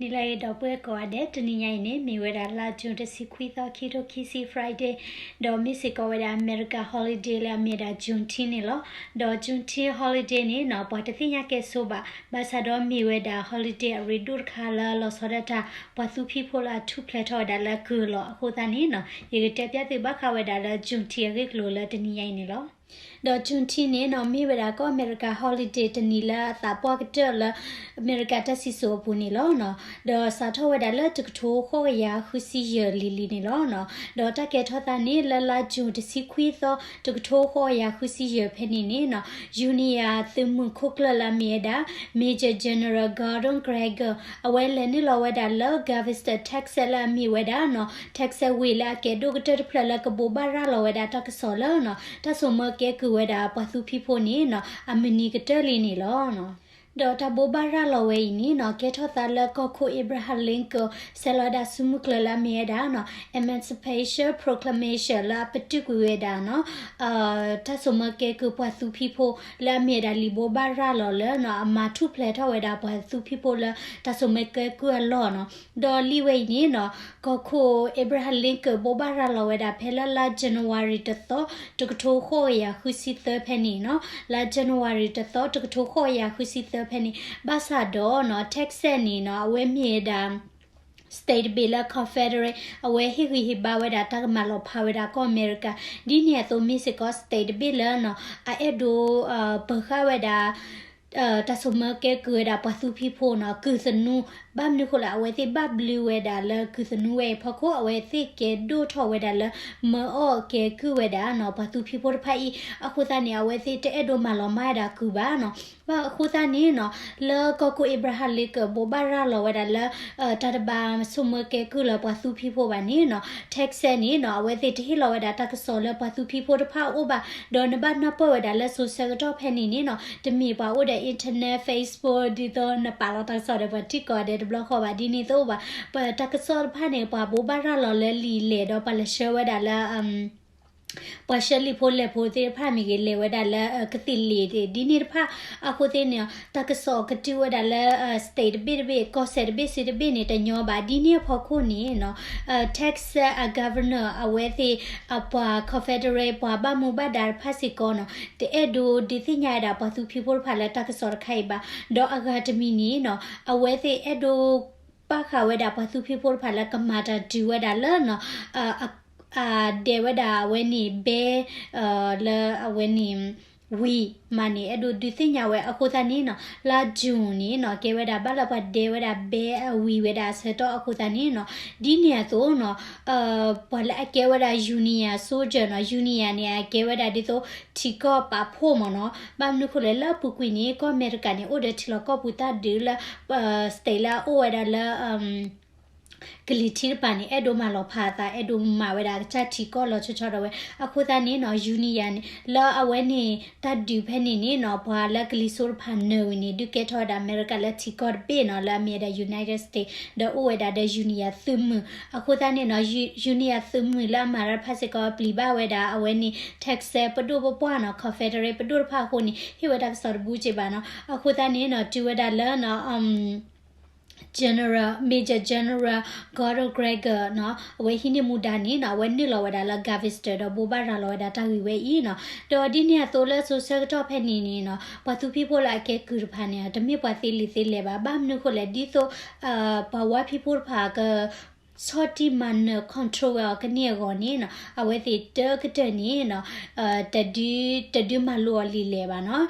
နံၤလၢအဂ့ၤ ဒီပုၢ်ဝဲၢ်ကိးဂၤဒဲး, တနံၤညါအံၤန့ၣ် မ့ၢ်ဝဲဒၣ်လါ June တဆံခွံသီ ခံထိခံဆံ Friday, ဒီးမ့ၢ်စ့ၢ်ကီးဝဲဒၣ် America holiday လၢအမ့ၢ်ဝဲဒၣ် Juneteenth န့ၣ်လီၤ. ဒီး Juneteenth holiday န့ၣ်နီၤ ပှၤတသ့ၣ်ညါကဲဆိဘၣ်, ဘၣ်ဆၣ်ဒီးမ့ၢ်ဝဲဒၣ် holiday အရ့ဒိၣ်တခါလၢလီၤဆီဒၣ်တၢ် ပှၤသူဖံးဖိလၢအထူၣ်ဖျဲးထီၣ်ဝဲဒၣ်လၢကုၢ်အလီၢ်အဃိသတးန့ၣ်နီၤ ယကတဲပျၢ်သုဘၣ်ဃးဝဲဒၣ်လၢ Juneteenth အဂ့ၢ်အကျိၤလၢတနံၤညါအံၤန့ၣ်လီၤ. ဒီး Juneteenth န့ၣ်နီၤ မ့ၢ်ဝဲဒၣ်ကီၢ်အမဲရကၤ holiday တနံၤလၢအသးပှၢ်ကတၢၢ်လၢ အမဲရကၤတၢ်စံၣ်စိၤအပူၤန့ၣ်လီၤ. ဒီးစးထီၣ်ဝဲဒၣ်လၢတကထိဃိးကယၤဃုဆံယဲၢ်လံၤလံၤန့ၣ်လီၤ. ဒီးတၢ်ကဲထီၣ်သးန့ၣ် လၢလါ June တဆံခွံသီ တကထိဃိးကယၤဃုဆံယဲၢ်ဖဲန့ၣ်န့ၣ်နီၤ Union သုးမုၢ်ခိၣ်ကျၢၢ်လၢအမ့ၢ်ဝဲဒၣ် Major General Gordon Gregg အဝဲလဲၤနုာ်လီၤဝဲဒၣ်လၢ Galveston Texas လၢအမ့ၢ်ဝဲဒၣ်နီၤ Texas ဝ့ၢ်လၢအကဲဒိၣ်ကတၢၢ်တဖျၢၣ်လၢကဘိးဘၣ်ရၤလီၤဝဲဒၣ်တၢ်ကစီၣ်လၢနီၤ တၢ်ဆိာ်မၢကဲကုၢ်ဝဲဒၣ်ပှၤသူဖံးဖိန့ၣ်နီၤ အမုၢ်နံၤကတၢၢ်လံန့ၣ်လီၤ. ဒီးတၢ်ဘိးဘၣ်ရၤလီၤဝဲအံၤန့ၣ်နီၤ ကဲထီၣ်သးလၢကီၢ်ခိၣ် Abraham Lincoln ဆဲးလီၤဝဲဒၣ်စုမုၢ်ကျၢၢ်လၢအမ့ၢ်ဝဲဒၣ်နီၤ Emancipation Proclamation လၢအပတုာ်ကွံာ်ဝဲဒၣ်နီၤ တၢ်ဆိာ်မၢကဲကုၢ်ပှၤသူဖံးဖိလၢအမ့ၢ်ဝဲဒၣ်လံာ်ဘိးဘၣ်ရၤလီၤလၢနီၤ အမၤထူၣ်ဖျဲးထီၣ်ဝဲဒၣ်ပှၤသူဖံးဖိလၢတၢ်ဆိာ်မၢကဲကုၢ်အလီၢ်နီၤ. ဒီးလံာ်ဝဲအံၤန့ၣ်နီၤ ကီၢ်ခိၣ် Abraham Lincoln ဘိးဘၣ်ရၤလီၤဝဲဒၣ်ဖဲလၢလါ January တသီ တကထိဃိးကယၤဃုဆံသၢဖဲန့ၣ်နီၤ လါ January တသီ တကထိဃိးကယၤဃုဆံသၢဖဲန့ၣ် ဘၣ်ဆၣ်ဒီးနီၤ Texas န့ၣ်နီၤ အဝဲမ့ၢ်ဝဲဒၣ် state တဘ့ၣ်လၢ Confederate အဝဲဟ့ၣ်ဂံၢ်ဟ့ၣ်ဘါဝဲဒၣ်တၢ်ကမၤလီၤဖးဝဲဒၣ်ကီၢ်အမဲရကၤ ဒ်န့ၣ်အသိးမ့ၢ်စ့ၢ်ကီး state တဘ့ၣ်လၢနီၤ အအဲၣ်ဒိး ပၢၤဃာ်ဝဲဒၣ် တၢ်ဆိာ်မၢကဲကုၢ်ဝဲဒၣ်ပှၤသူဖံးဖိနီၤ ကုၢ်သနူ ဘၣ်မနုၤဃိလဲၣ် အဝဲသ့ၣ်ဘၣ်ဘျုးဝဲဒၣ်လၢကုၢ်သနူဝဲအံၤဖီခိၣ် အဝဲသ့ၣ်ကဲဒိၣ်ထီၣ်ဝဲဒၣ်လၢ မၢအီၣ်ကဲကုၢ်ဝဲဒၣ်နီၤ ပှၤသူဖံးဖိတဖၣ်အံၤ အဃိသတးန့ၣ် အဝဲသ့ၣ်တအဲၣ်ဒိးမၤလီၤမၢ်ဝဲဒၣ်ကုၢ်ဘၣ်နီၤ ဘၣ်အဃိသတးန့ၣ်နီၤ လၢကီၢ်ခိၣ် Abraham Lincoln ဘိးဘၣ်ရၤလီၤဝဲဒၣ်လၢ တၢ်တဘၣ်ဆိာ်မၢကဲကုၢ်လၢပှၤသူဖံးဖိဘၣ်န့ၣ်နီၤ Texas န့ၣ်နီၤ အဝဲသ့ၣ်တဟ့ၣ်လီၤဝဲဒၣ်တၢ်ကစီၣ်လၢပှၤသူဖံးဖိတဖၣ်အအိၣ်ဘၣ် ဒီးနဘၣ်နၢ်ပၢၢ်ဝဲဒၣ်လၢစိၤဆၢကတီၢ်ဖဲန့ၣ်န့ၣ်နီၤ တမ့ၢ်ပှၤအိၣ်ဒီး internet, Facebook ဒ်သိးနပာ်လီၤတၢ်ကစီၣ်ဒီးပှၤထံၣ်ကိးဂၤဒဲးတဘျီဃီဘၣ် ဒ်န့ၣ်တအိၣ်ဘၣ် ပတၢ်ကစီၣ်တဖၣ်န့ၣ် ပှၤဘိးဘၣ်ရၤလီၤလၢလံာ်လဲၢ်ဒီးပှၤလဲၤဆှၢဝဲဒၣ်လၢ ပှၤဆှၢလံာ်ဖိလဲၢ်ဖိသ့ၣ်တဖၣ်မ့ၢ်ဂ့ၤ လဲၤဝဲဒၣ်လၢကသံၣ်လ့ၣ်ဒ်န့ၣ်တဖၣ် အဃိသ့ၣ်န့ၣ် တၢ်ကစီၣ်ကတုၤဝဲဒၣ်လၢ state တဘ့ၣ်တဘ့ၣ် ကီၢ်စဲၣ်တဘ့ၣ်စုတဘ့ၣ်န့ၣ် တညီဘၣ် ဒ်န့ၣ်အဖီခိၣ်န့ၣ်နီၤ Texas အ governor အဝဲသ့ၣ် အပှၤ Confederate ပှၤဘၣ်မူဘၣ်ဒါတဖၣ်စ့ၢ်ကီးနီၤ တအဲၣ်ဒိးဒုးသ့ၣ်ညါဝဲဒၣ်ပှၤသူဖံးဖိတဖၣ်လၢတၢ်ကစီၣ်တခါအံၤဘၣ် ဒီးအဂၤတမံၤန့ၣ်နီၤ အဝဲသ့ၣ်အဲၣ်ဒိး ဘၣ်ဃးဝဲဒၣ်ပှၤသူဖံးဖိတဖၣ်လၢကမၤတၢ်တုၤဝဲဒၣ်လၢနီၤ အဒဲဝဲဒၣ်အဝဲန့ၣ် ဘဲ လၢအဝဲန့ၣ် ဝံၤမးန့ၣ် အဲၣ်ဒိးဒုးသ့ၣ်ညါဝဲအဃိသတးန့ၣ်နီၤ လါ June န့ၣ်နီၤ ကဲဝဲဒၣ်ဘၣ်လၢပှၤဒဲဝဲဒၣ်ဘဲအဝံၤဝဲဒၣ်အဆၢကတီၢ်အဃိသတးန့ၣ်နီၤ ဒ်န့ၣ်အသိးနီၤ ပှၤလၢအကဲဝဲဒၣ် Union soldier နီၤ Union န့ၣ် အကဲဝဲဒၣ်ဒ်သိး ထံကီၢ်ပာ်ဖှိၣ်မ့ၢ်နီၤ ဘၣ်မနုၤဃိလဲၣ် လၢအပူၤကွံာ်န့ၣ် ကီၢ်အမဲရကၤန့ၣ် အိၣ်ဒီးထံလီၢ်ကီၢ်ပူၤတၢ်ဒုးလၢ state လၢအအိၣ်ဝဲဒၣ်လၢ ကလံၤထံးတပၤန့ၣ် အဲၣ်ဒိးမၤလီၤဖးအသး အဲၣ်ဒိးမၤဝဲဒၣ်ကစၢ်ထံကီၢ်လီၤဆီဆီဒၣ်ဝဲ အဃိသတးန့ၣ်နီၤ Union န့ၣ် လၢအဝဲန့ၣ် တၢ်ဒုးဖဲန့ၣ်န့ၣ်နီၤ ပှၤလၢကလံၤစိးတဖၣ်နၢၤဝံၤန့ၣ် ဒုးကဲထီၣ်ဝဲဒၣ်အမဲရကၤလၢထံကီၢ်တဘ့ၣ်နီၤ လၢအမ့ၢ်ဝဲဒၣ် United States ဒီးအိၣ်ဝဲဒၣ်ဒီး Union သုးမုၢ် အဃိသတးန့ၣ်နီၤ Union သုးမုၢ်လၢအမၤတၢ်တဖၣ်စ့ၢ်ကီး ပျံၤဘၣ်ဝဲဒၣ်အဝဲန့ၣ် Texas ပဒိၣ်ပပှၢ်နီၤ Confederate ပဒိၣ်တဖၣ်အဃိန့ၣ် ဟ့ၣ်ဝဲတၢ်ကစီၣ်တဘူၣ်က့ဘၣ်နီၤ အဃိသတးန့ၣ်နီၤ တုၤဝဲဒၣ်လၢနီၤ General, Major General Gordon Gregg နီၤ အဝဲဟံးန့ၢ်မူဒါန့ၣ်နီၤ အဝဲနုာ်လီၤဝဲဒၣ်လၢ Galveston ဒီးဘိးဘၣ်ရၤလီၤဝဲဒၣ်တၢ်ဂ့ၢ်ဝဲအံၤနီၤ ဒီးဒ်န့ၣ်အသိးလၢစိၤဆၢကတီၢ်ဖဲန့ၣ်န့ၣ်နီၤ ပှၤသူဖံးဖိလၢအကဲကုၢ်တဖၣ်န့ၣ် တမ့ၢ်ပှၤသ့လံာ်သ့လဲၢ်ဘၣ် ဘၣ်မနုၤဃိလဲၣ် ဒ်သိး ပှၤဝါဖံးဖိတဖၣ်က ဆီၣ်တံၢ်မၤနၢၤ control ဝဲအီၤကန့ၢ်အဂီၢ်န့ၣ်နီၤ အဝဲသ့ၣ်တကတၢၢ်န့ၣ်နီၤ တဒု တဒုမၤလိအီၤလံာ်လဲၢ်ဘၣ်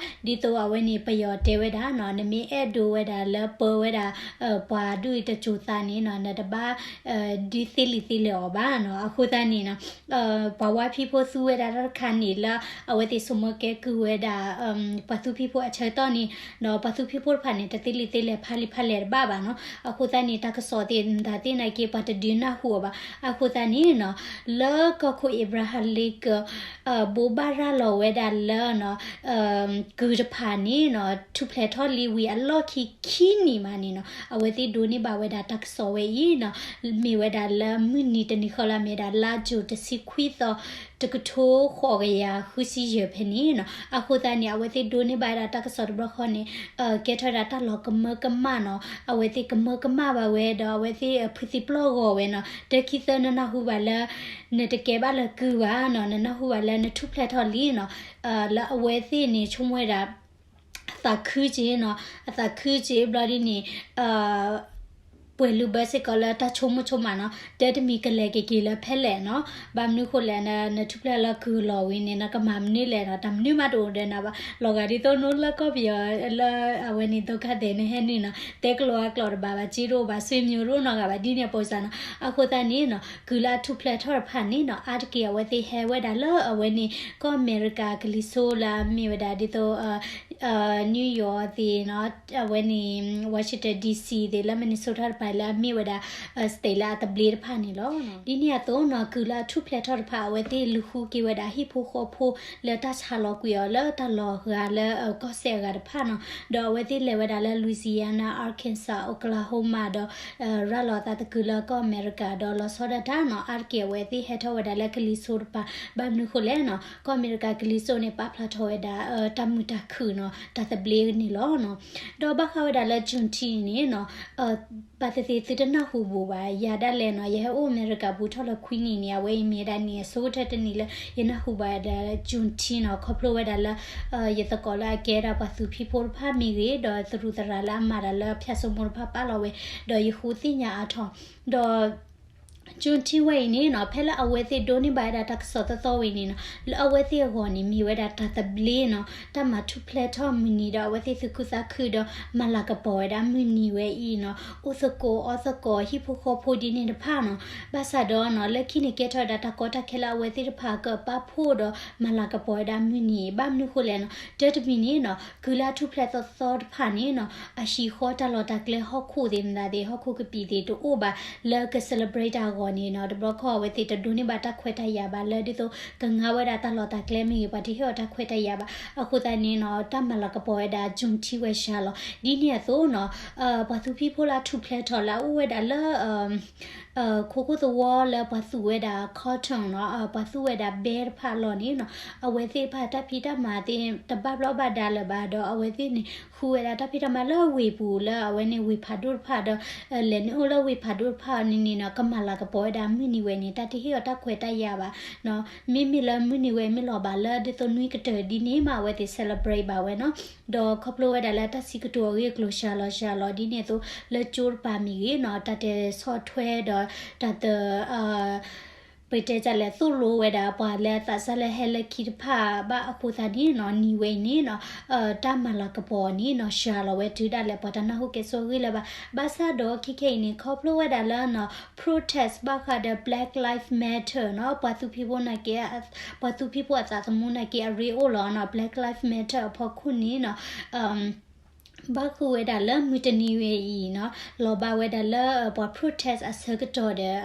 နီၤ ဒ်သိးအဝဲန့ၣ် ပယီၤတဲဝဲဒၣ်နီၤ နမ့ၢ်အဲၣ်ဒိးဝဲဒၣ်လၢပၢဝဲဒၣ် ပှၤဒူၣ်အံၤတစိၤသးန့ၣ်နီၤ နတဘၣ် ဒုးသ့လံာ်သ့လဲၢ်အီၤဘၣ်နီၤ အဃိသတးန့ၣ်နီၤ ပှၤဝါဖံးဖိသူဝဲဒၣ်တၢ်တခါန့ၣ်လၢ အဝဲသ့ၣ်ဆိမိၣ်ကဲကုၢ်ဝဲဒၣ် ပှၤသူဖံးဖိအဆၢကတီၢ်န့ၣ် ဒီးပှၤသူဖံးဖိတဖၣ်န့ၣ် တသ့လံာ်သ့လဲၢ်ဖးလံာ်ဖးလဲၢ်တဘၣ်ဘၣ်နီၤ အဃိသတးန့ၣ် တၢ်ကစီၣ်သ့ၣ်တဖၣ်သ့ၣ်နာ်က့ ပှၤတဒုးနၢ်ဟူအီၤဘၣ် အဃိသတးန့ၣ်နီၤ လၢကီၢ်ခိၣ် Abraham Lincoln ဘိးဘၣ်ရၤလီၤဝဲဒၣ်လၢ ကုၢ်တဖၣ်န့ၣ်နီၤ ထူၣ်ဖျဲးထီၣ်လံဝံၤအလီၢ်ခံခံနံၣ်မးန့ၣ်နီၤ အဝဲသ့ၣ်ဒိးန့ၢ်ဘၣ်ဝဲဒၣ်တၢ်ကစီၣ်ဝဲအံၤနီၤ မ့ၢ်ဝဲဒၣ်လၢမုၢ်နံၤတနံၤဃီလၢအမ့ၢ်ဝဲဒၣ်လါ June တဆံခွံသီ တကထိဃိးကယၤဃုဆံယဲၢ်ဖဲန့ၣ်နီၤ. အဃိသတးန့ၣ် အဝဲသ့ၣ်ဒိးန့ၢ်ဘၣ်ဝဲဒၣ်တၢ်ကစီၣ်တဘျီဃီန့ၣ် ကဲထီၣ်ဝဲဒၣ်တၢ်လီၤကမၢကမၣ်နီၤ. အဝဲသ့ၣ်ကမၢကမၣ်ဘၣ်ဝဲ ဒီးအဝဲသ့ၣ်ဖုသံပျီၢ်ဂီၤဝဲနီၤ. တခံသၢနနၢ်ဟူဘၣ်လၢ နတကဲဘၣ်လၢကုၢ်ဘၣ်နီၤ, နနၢ်ဟူဘၣ်လၢနထူၣ်ဖျဲးထီၣ်လံနီၤ. လၢအဝဲသ့ၣ်န့ၣ် ဆိကမိၣ်ဝဲဒၣ် အသးခုက့ၤနီၤ, အသးခုက့ၤဘျီဒ်န့ၣ် ပှဲၤလုာ်ဘၢစ့ၢ်ကီးလၢတၢ်ဆိကမိၣ်ဆိကမးနီၤ, တၢ်တမံၤကလဲၤက့ၤက့ၤလၢဖဲလဲၣ်နီၤ. ဘၣ်မနုၤဃိလဲၣ် နထူၣ်ဖျဲးလၢကုၢ်လီၤဝံၤန့ၣ် နကမၤမနုၤလဲၣ်နီၤ, တၢ်မနုၤမးတအိၣ်ဒီးနၤဘၣ်. လီၤဂာ်ဒ်သိးနအိၣ်လၢကီၢ်ပယီၤလၢအဝဲန့ၣ် ဒုက္ခသည် နဟဲနုာ်နီၤ, တဲကလိၤအကျိာ်တဘၣ်ဘၣ်, စ့တအိၣ်ဘၣ်, ဆွေမျိုး တအိၣ်နီတဂၤဘၣ်, ဒ်န့ၣ်အပူၤစ့ၢ်နီၤ. အဃိသတးန့ၣ်နီၤ ကုၢ်လၢအထူၣ်ဖျဲးထီၣ်တဖၣ်န့ၣ်နီၤ အါတက့ၢ်အဝဲသ့ၣ်ဟဲဝဲဒၣ်လၢအဝဲန့ၣ် ကီၢ်အမဲရကၤကလံၤစိးလၢအမ့ၢ်ဝဲဒၣ်ဒ်သိး New York သ့ၣ်နီၤ, အဝဲန့ၣ် Washington D C သ့ၣ် လၢ Minnesota တဖၣ်လၢအမ့ၢ်ဝဲဒၣ် state လၢအသဘျ့တဖၣ်န့ၣ်လီၤ. ဒ်န့ၣ်အသိးနီၤ ကုၢ်လၢအထူၣ်ဖျဲးထီၣ်တဖၣ် အဝဲသ့ၣ်လူၤဃုက့ၤဝဲဒၣ်ဟံၣ်ဖိဃီဖိလၢတၢ်ဆါလီၤကွံာ်အီၤလၢတၢ်လီၤဂာ်လၢကီၢ်စဲၣ်အဂၤတဖၣ်နီၤ. ဒီးအဝဲသ့ၣ်လဲၤဝဲဒၣ်လၢ Louisiana, Arkansas, Oklahoma ဒီး ရၤလီၤအသးသကုၤလၢကီၢ်အမဲရကၤ ဒီးလီၤဆီဒၣ်တၢ်နီၤ အါတက့ၢ်အဝဲသ့ၣ်ဟဲထီၣ်ဝဲဒၣ်လၢကလံၤစိးတဖၣ် ဘၣ်မနုၤဃိလဲၣ်နီၤ ကီၢ်အမဲရကၤကလံၤစိးန့ၣ် ပာ်ဖျါထီၣ်ဝဲဒၣ် တၢ်မုာ်တၢ်ခုၣ်နီၤ တၢ်သဘျ့န့ၣ်လီၤနီၤ. ဒီးဘၣ်ဃးဝဲဒၣ်လၢ Juneteenth န့ၣ်နီၤ ဘၣ်သ့ၣ်သ့ၣ်သုတနၢ်ဟူဘူးဘၣ် ယၤဒၣ်လဲာ်နီၤ ယဟဲအိၣ်အမဲရကၤဘူးထီၣ်လၢခွံနံၣ်န့ၣ် အဝဲအံၤမ့ၢ်ဝဲဒၣ်နံၣ်အဆိကတၢၢ်တနံၣ်လၢ ယနၢ်ဟူဘၣ်ဝဲဒၣ် Juneteenth နီၤ ခီဖျိဝဲဒၣ်လၢ ယသကိးလၢအကဲဒၣ်ပှၤသူဖံးဖိတဖၣ်မ့ၢ်ဂ့ၤ ဒီးသရူးသရၣ်လၢအမၤတၢ်လၢဖၠၣ်စိမိတဖၣ်ပာ်လီၤဝဲ ဒီးယဃိသ့ၣ်ညါအါထီၣ် ဒီး Juneteenth ဝဲအံၤန့ၣ်နီၤ ဖဲလၢအဝဲသ့ၣ်ဒိးန့ၢ်ဘၣ်ဝဲဒၣ်တၢ်ကစီၣ်သီသီဝဲအံၤန့ၣ်နီၤ လၢအဝဲသ့ၣ်အဂီၢ်န့ၣ် မ့ၢ်ဝဲဒၣ်တၢ်သဘျ့နီၤ တၢ်မၤထူၣ်ဖျဲးထီၣ်မုၢ်နံၤဒီး အဝဲသ့ၣ်သူၣ်ခုသးခုဒီး မၤလၤကပီၤဝဲဒၣ်မုၢ်နံၤဝဲအံၤနီၤ အိၣ်သကိးအီသကိးဟံၣ်ဖိဃီဖိဒ်န့ၣ်တဖၣ်နီၤ ဘၣ်ဆၣ်ဒီးနီၤ လၢခံန့ၣ်ကဲထီၣ်ဝဲဒၣ်တၢ်ကီတၢ်ခဲလၢအဝဲသ့ၣ်တဖၣ်ကပာ်ဖှိၣ်ဒီးမၤလၤကပီၤဝဲဒၣ်မုၢ်နံၤ ဘၣ်မနုၤဃိလဲၣ်နီၤ တၢ်တမံၤန့ၣ်နီၤ ကုၢ်လၢအထူၣ်ဖျဲးသီသီတဖၣ်န့ၣ်နီၤ အဟံၣ်ဃီတၢ်လီၢ်တၢ်ကျဲဟီၣ်ခိၣ်သ့ၣ်မတၤသ့ၣ် ဟီၣ်ခိၣ်ကပံာ်သ့ၣ်တအိၣ်ဘၣ်လၢက celebrate တၢ်အဂီၢ်န့ၣ်နီၤ တဘျီခီအဝဲသ့ၣ်တဒိးန့ၢ်ဘၣ်တၢ်ခွဲးတၢ်ယာ်ဘၣ်လၢဒ်သိး ကငါဝဲဒၣ်တၢ်လီၢ်တၢ်ကျဲမ့ၢ်ဂ့ၤ ပှၤတဟ့ၣ်အီၤတၢ်ခွဲးတၢ်ယာ်ဘၣ် အဃိသတးန့ၣ်နီၤ တၢ်မၤလၤကပီၤဝဲဒၣ် Juneteenth ဝဲစှၤလီၤ ဒ်န့ၣ်အသိးနီၤ ပှၤသူဖံးဖိလၢအထူၣ်ဖျဲးထီၣ်လၢအအိၣ်ဝဲဒၣ်လၢ ခိခိၣ်သဝီလၢပှၤသူဝဲဒၣ် cotton နီၤ ပှၤသူဝဲဒၣ်ဘဲတဖၣ်အလီၢ်န့ၣ်နီၤ အဝဲသ့ၣ်တဖၣ်တၢ်ဖံးတၢ်မၤသ့ၣ် တဘၣ်ဘျီးဘၣ်ဒါလၢၤဘၣ်ဒီး အဝဲသ့ၣ်န့ၣ် ဃုဝဲဒၣ်တၢ်ဖံးတၢ်မၤလၢဝ့ၢ်ပူၤလၢအဝဲန့ၣ်ဝ့ၢ်ဖးဒိၣ်တဖၣ်ဒီး လဲၤနုာ်အိၣ်လၢဝ့ၢ်ဖးဒိၣ်တဖၣ်န့ၣ်န့ၣ်နီၤ ကမၤလၤကပီၤဝဲဒၣ်မုၢ်နံၤဝဲန့ၣ် တၢ်တဟ့ၣ်အီၤတၢ်ခွဲးတၢ်ယာ်ဘၣ် မ့မ့ၢ်လၢမုၢ်နံၤဝဲမ့ၢ်လီၤဘၣ်လၢဒ်သိးနွံကတၢၢ်ဒ်န့ၣ်မး အဝဲသ့ၣ် celebrate ဘၣ်ဝဲနီၤ ဒီးခီဖျိဝဲဒၣ်လၢတၢ်စံးကတိၤအဂ့ၢ်အကျိၤစှၤလီၤစှၤလီၤ ဒ်န့ၣ်အသိး လၢကၠိတပၤမ့ၢ်ဂ့ၤနီၤ တၢ်တဲဆီၣ်ထွဲဒီး တၢ်တ ပတဲဒ်လဲၣ်သိၣ်လိဝဲဒၣ်ပှၤလၢသးစၢ်လၢဟဲလၢခံတဖၣ်ဘၣ်အဃိသတးန့ၣ်နီၤ နံၤဝဲအံၤန့ၣ်နီၤ တၢ်မၤလၤကပီၤန့ၣ်နီၤ စှၤလီၤဝဲတုၤဒၣ်လဲာ် ပှၤတနၢ်ဟူကဲဆိအဂ့ၢ်လၢၤဘၣ် ဘၣ်ဆၣ်ဒီးခဲခဲအံၤန့ၣ် ခီဖျိဝဲဒၣ်လၢနီၤ protest ဘၣ်ဃးဒီး Black Lives Matter နီၤ ပှၤသူဖံးဖိနာ်က့ ပှၤသူဖံးဖိအသးသမူနာ်က့အရ့အိၣ်လီၤနီၤ Black Lives Matter အဖီခိၣ်န့ၣ်နီၤ ဘၣ်ဃုာ်ဝဲဒၣ်လၢမုၢ်တနံၤဝဲအံၤနီၤ လီၤဘၣ်ဝဲဒၣ်လၢပှၤ protest အဆၢကတီၢ်ဒီး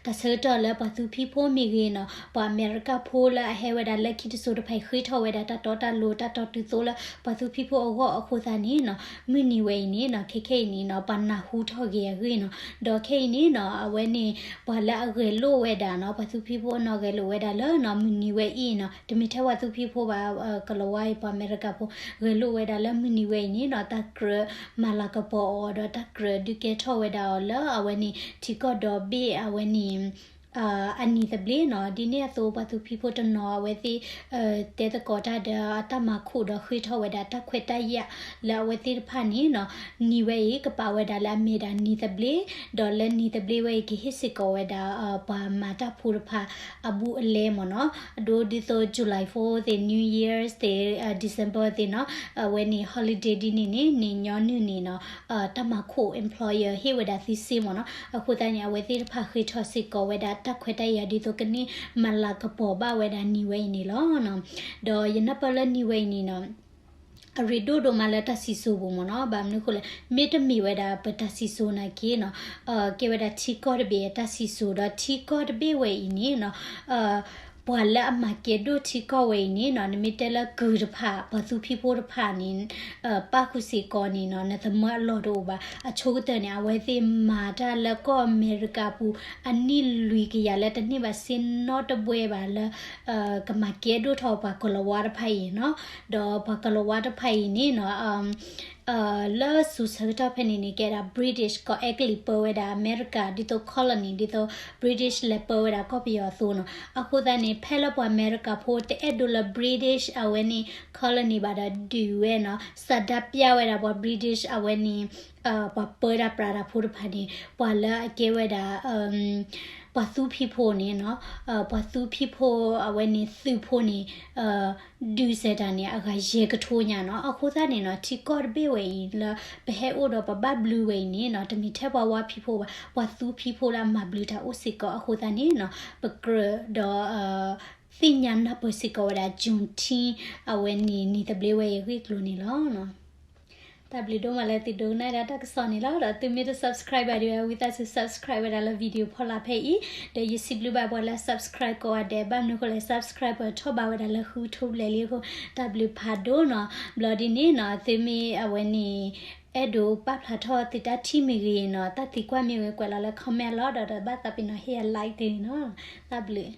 တၢ်ဆၢကတီၢ်လၢပှၤသူဖံးဖိမ့ၢ်ဂ့ၤနီၤ ပှၤအမဲရကၤဖိလၢအဟဲဝဲဒၣ်လၢခံတစိၤတဖၣ်ဃ့ထီၣ်ဝဲဒၣ်တၢ်တီတၢ်လိၤတၢ်တီတုၤသိးလၢပှၤသူဖံးဖိအဂီၢ်အဃိသတးန့ၣ်နီၤ မုၢ်နံၤဝဲအံၤန့ၣ်နီၤ ခဲခဲအံၤန့ၣ်နီၤ ပှၤနၢ်ဟူထီၣ်ဂ့ၤအဂ့ၢ်နီၤ ဒီးခဲအံၤန့ၣ်နီၤ အဝဲန့ၣ် ပှၤလၢအဂဲၤလိာ်ဝဲဒၣ်နီၤ ပှၤသူဖံးဖိအနီၢ်ဂဲၤလိာ်ဝဲဒၣ်လၢနီၤ မုၢ်နံၤဝဲအံၤနီၤ တမ့ၢ်ထဲပှၤသူဖံးဖိဘၣ် ကလၤဝါအံၤ ပှၤအမဲရကၤဖိ ဂဲၤလိာ်ဝဲဒၣ်လၢမုၢ်နံၤဝဲအံၤန့ၣ်နီၤ တၢ်ကြၢးမၤလၤကပီၤအီၤဒီးတၢ်ကြၢးဒုးကဲထီၣ်ဝဲဒၣ်အီၤလၢအဝဲန့ၣ် ထံကီၢ်ဒီဘ့ၣ်အဝဲန့ၣ် အနံၣ်သဘျ့နီၤ ဒ်န့ၣ်အသိး ပှၤသူဖံးဖိတနီၤအဝဲသ့ၣ် တဲသကိးတၢ်ဒီးအတၢ်မၤခိၣ်ဒီးဃ့ထီၣ်ဝဲဒၣ်တၢ်ခွဲးတၢ်ယာ်လၢအဝဲသ့ၣ်တဖၣ်န့ၣ်နီၤ နံၤဝဲအံၤကပာ်ဝဲဒၣ်လၢအမ့ၢ်ဒၣ်နံၣ်သဘျ့ ဒီးလၢနံၣ်သဘျ့ဝဲအံၤကဟ့ၣ်စ့ၢ်ကီးဝဲဒၣ် ပှၤမၤတၢ်ဖိတဖၣ်အဘူးအလဲမ့ၢ်နီၤ အဒိဒ်သိး July fourth သ့ၣ် New Year's သ့ၣ် December သ့ၣ်နီၤ အဝဲန့ၣ် holiday ဒ်န့ၣ်န့ၣ် နံၣ်ညီနုၢ်န့ၣ်နီၤ တၢ်မၤခိၣ် employer ဟ့ၣ်ဝဲဒၣ်သုစ့မ့ၢ်နီၤ အဃိသတးန့ၣ် အဝဲသ့ၣ်တဖၣ်ဃ့ထီၣ်စ့ၢ်ကီးဝဲဒၣ်တၢ်ခွဲးတၢ်ယာ်ဒ်သိးကန့ၢ် မၤလၤကပီၤဘၣ်ဝဲဒၣ်နံၤဝဲအံၤန့ၣ်လီၤ. ဒီးယနၢ်ပၢၢ်လၢနံၤဝဲအံၤန့ၣ်နီၤ အရ့ဒိၣ်ဒိၣ်မးလၢတၢ်စံၣ်စိၤပူၤမ့ၢ်နီၤ ဘၣ်မနုၤအဃိလဲၣ် မ့တမ့ၢ်ဝဲဒၣ်ပတၢ်စံၣ်စိၤနာ်က့နီၤ ကဲဝဲဒၣ်ထံကီၢ်တဘ့ၣ်အတၢ်စံၣ်စိၤဒီးထံကီၢ်တဘ့ၣ်ဝဲအံၤန့ၣ်နီၤ ပှၤလၢအမၤကဲဒိၣ်ထံကီၢ်ဝဲအံၤန့ၣ်နီၤ နမ့ၢ်တဲလၢကုၢ်တဖၣ် ပှၤသူဖံးဖိတဖၣ်န့ၣ် ပၣ်ဃုာ်စ့ၢ်ကီးန့ၣ်နီၤ နသမၢအလီၢ်တအိၣ်ဘၣ်. အဆိကတၢၢ်န့ၣ် အဝဲသ့ၣ်မၤတၢ်လၢကီၢ်အမဲရကၤပူၤ အနံၣ်လွံၢ်ကယၤလၢတန့ၢ်ဘၣ်စ့နီတဘဲဘၣ်လၢ ကမၤကဲဒိၣ်ထီၣ်ပှၤကလီၤဝါတဖၣ်အံၤနီၤ. ဒီးပှၤကလီၤဝါတဖၣ်အံၤန့ၣ်နီၤ လၢစိၤဆၢကတီၢ်ဖဲန့ၣ်န့ၣ် ကဲဒၣ် British ကီၢ်အဲကလံးပၢဝဲဒၣ်အမဲရကၤ ဒ်သိး colony ဒ်သိး British လဲၤပၢဝဲဒၣ်ကီၢ်ပယီၤအသိးနီၤ. အဃိသတးန့ၣ် ဖဲလၢပှၤအမဲရကၤဖိတအဲၣ်ဒိးလၢ British အဝဲန့ၣ် colony ဘၣ်ဒီးဒုးဝဲနီၤ ဆန္ဒပြဝဲဒၣ်ပှၤ British အဝဲန့ၣ် ပှၤပၢတၢ်ပြးတၢ်ဖိတဖၣ်န့ၣ် ပှၤလၢအကဲဝဲဒၣ် ပှၤသူဖံးဖိန့ၣ်နီၤ ပှၤသူဖံးဖိအဝဲန့ၣ်သုးဖိန့ၣ် ဒုးစဲးတၢ်န့ၣ် အဂၤယဲၢ်ကထိညါနီၤ. အဃိသတးန့ၣ်နီၤ ထံကီၢ်တဘ့ၣ်ဝဲအံၤလၢ ပဟဲအိၣ်ဒီးပဘၣ်ဘျုးဝဲအံၤန့ၣ်နီၤ တမ့ၢ်ထဲပှၤဝါဖံးဖိဘၣ် ပှၤသူဖံးဖိလၢအမၤဘျုးတၢ်အိၣ်စ့ၢ်ကီး. အဃိသတးန့ၣ်နီၤ ပကြၢးဒီး သ့ၣ်ညါနၢ်ပၢၢ်စ့ၢ်ကီးဝဲဒၣ် Juneteenth အဝဲန့ၣ် နံၤသဘျ့ဝဲအံၤအဂ့ၢ်အကျိၤန့ၣ်လီၤ. တၢ်ဘျုးဒိၣ်မးလၢသုဒိကနၣ်ဒၣ်တၢ်ကစီၣ်န့ၣ်လီၤ. ဒီးသုမ့ၢ်တ subscribe ဘၣ်ဒံးဝဲ ဝံသးစူၤ subscribe ဝဲဒၣ်လၢ video ဖီလာ်ဖဲအံၤ ဒီးယစံးဘျုးဘၣ်ပှၤလၢ subscribe ကိးဂၤဒဲး ဘၣ်မနုၤအဃိလဲၣ် subscribe ပၢၢ်ထီၣ်ဘၣ်ဝဲဒၣ်လၢဃုထူၣ်ဘျဲၣ်လံအဃိ တၢ်ဘျုးဖးဒိၣ်နီၤ. ဘျီဒ်န့ၣ်နီၤ သုမ့ၢ်အဝဲန့ၣ် အဲၣ်ဒိးပာ်ဖျါထီၣ်သုတၢ်ထံၣ်မ့ၢ်ဂ့ၤနီၤ တၢ်သံကွၢ်မ့ၢ်ဂ့ၤ ကွဲးလီၤလၢ comment လီၤ. ဒီးဒီးဘၣ်သးပ့ၤနီၣ်ဟ့ၣ်ယၤ like တဂ့ၤနီၤ. တၢ်ဘျုး